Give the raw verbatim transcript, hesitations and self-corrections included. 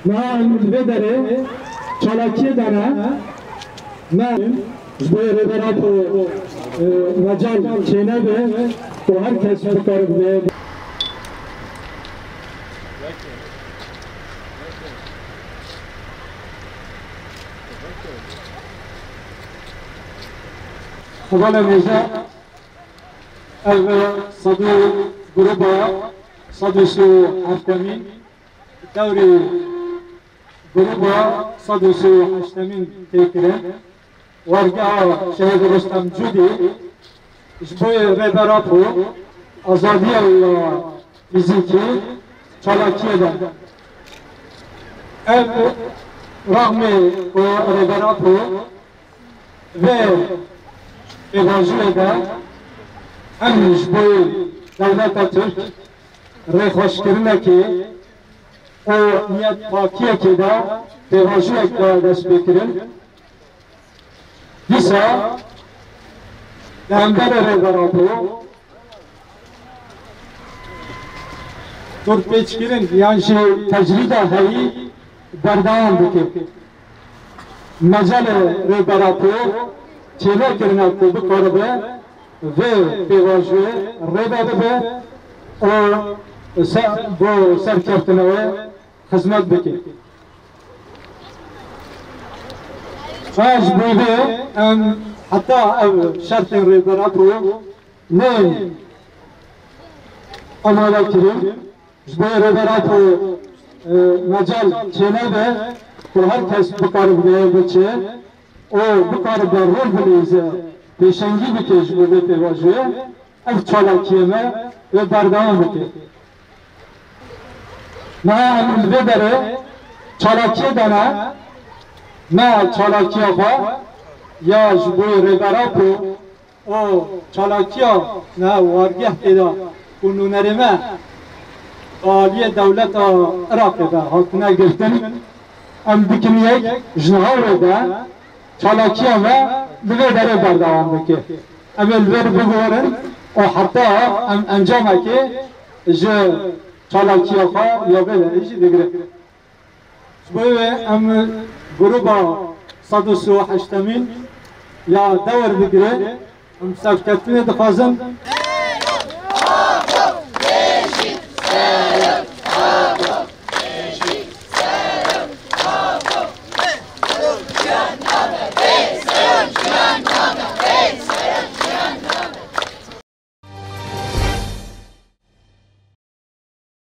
Niha em li vê derê çalakiyê de ne. Me ji bo Rêber Apo, e, mecal çênebe ku her kes bikare bibe. Hevalên hêja, ev sed û gruba sed û sî û heftemîn dewrê gruba sed û sî û heştemîn tê kirin. Wargeha Şehîd Rustem Cûdî ji bo Rêber Apo, azadiya wî ya fîzîkî çalakiyê de. Ev rexmê ku Rêber Apo vê pêvajoyê de hem ji bo dewleta Tirk rêxweşkirinekê û niyetpakiyekê de pêvajoyek de dest pê kirin. Dîsa li hemberê Rêber Apo dorpêçkirin yan jî tecrîda heyî berdewam dike. Mecelê Rêber Apo çênekirine ku bikaribe vê pêvajoyê rê de bibe û se-, bo serkeftina wê xizmet bike. Ji bo vê em heta ev şertên Rêber Apo neyên amade kirin. Ji bo Rêber Apo, e, mecal çênebe ku her kes bikare bi vê biçe û bikare bi rol bilîze, pêşengî bike ji bo vê pêvajoyê, ev çalakiyê me wê berdewam bike. Niha em li vê derê çalakiyê de ne, me çalakiya xwe ya ji bo Rêber Apo û çalakiya niha wargeh tê de ku nûnerê me aliyê dewleta Iraqê de hatine girtin, em dikin yek ji niha wê de çalakiya me li vê derê berdewam bike. Em ê li vê bigorin û heta em encamekê ji çalakiya xwe ya vê derê jî digirin. Ji bo wê em gruba sed û sî û heştemîn ya dewr bigire, em serkeftinê dixwazin.